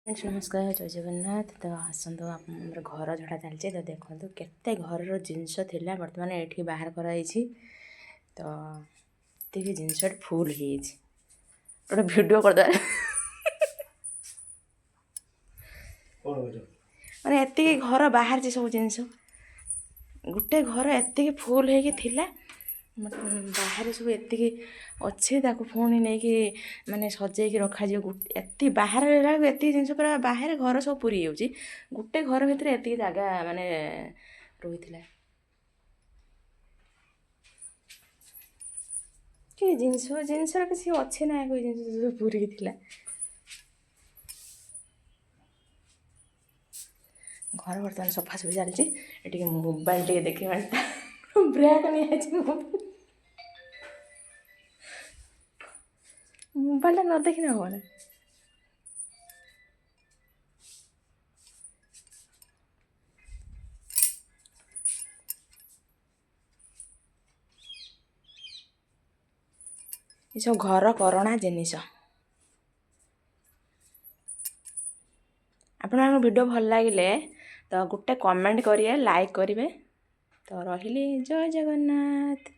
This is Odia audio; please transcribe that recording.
ନମସ୍କାର, ଜୟ ଜଗନ୍ନାଥ। ତ ଆସନ୍ତୁ, ଆମର ଘର ଝଡ଼ା ଚାଲିଛି। ତ ଦେଖନ୍ତୁ କେତେ ଘରର ଜିନିଷ ଥିଲା, ବର୍ତ୍ତମାନ ଏଇଠି ବାହାର କରାଯାଇଛି। ତ ଏତିକି ଜିନିଷ ଏଠି ଫୁଲ୍ ହେଇଯାଇଛି। ଗୋଟେ ଭିଡ଼ିଓ କରିଦେବା। ମାନେ ଏତିକି ଘର ବାହାରିଛି ସବୁ ଜିନିଷ। ଗୋଟେ ଘର ଏତିକି ଫୁଲ୍ ହେଇକି ଥିଲା, ବାହାରେ ସବୁ ଏତିକି ଅଛି। ତାକୁ ପୁଣି ନେଇକି ମାନେ ସଜେଇକି ରଖାଯିବ। ଏତିକି ବାହାରେ ହେଲା ବେଳକୁ ଏତିକି ଜିନିଷ ପୁରା ବାହାରେ ଘର ସବୁ ପୁରି ଯାଉଛି। ଗୋଟେ ଘର ଭିତରେ ଏତିକି ଜାଗା ମାନେ ରହିଥିଲା କି ଜିନିଷ, ଜିନିଷର କିଛି ଅଛି ନା କୋଉ ଜିନିଷ ସବୁ ପୁରିକି ଥିଲା। ଘର ବର୍ତ୍ତମାନ ସଫାସଫି ଚାଲିଛି। ଟିକେ ମୋବାଇଲ ଟିକେ ଦେଖିବା, ବ୍ରେକ୍ ନିଆଯାଇଛି। ମୋବାଇଲଟା ନ ଦେଖିଲେ ହେବ ନା। ଏସବୁ ଘର କରଣା ଜିନିଷ। ଆପଣଙ୍କ ଭିଡ଼ିଓ ଭଲ ଲାଗିଲେ ତ ଗୋଟେ କମେଣ୍ଟ କରିବେ, ଲାଇକ୍ କରିବେ। ତ ରହିଲି, ଜୟ ଜଗନ୍ନାଥ।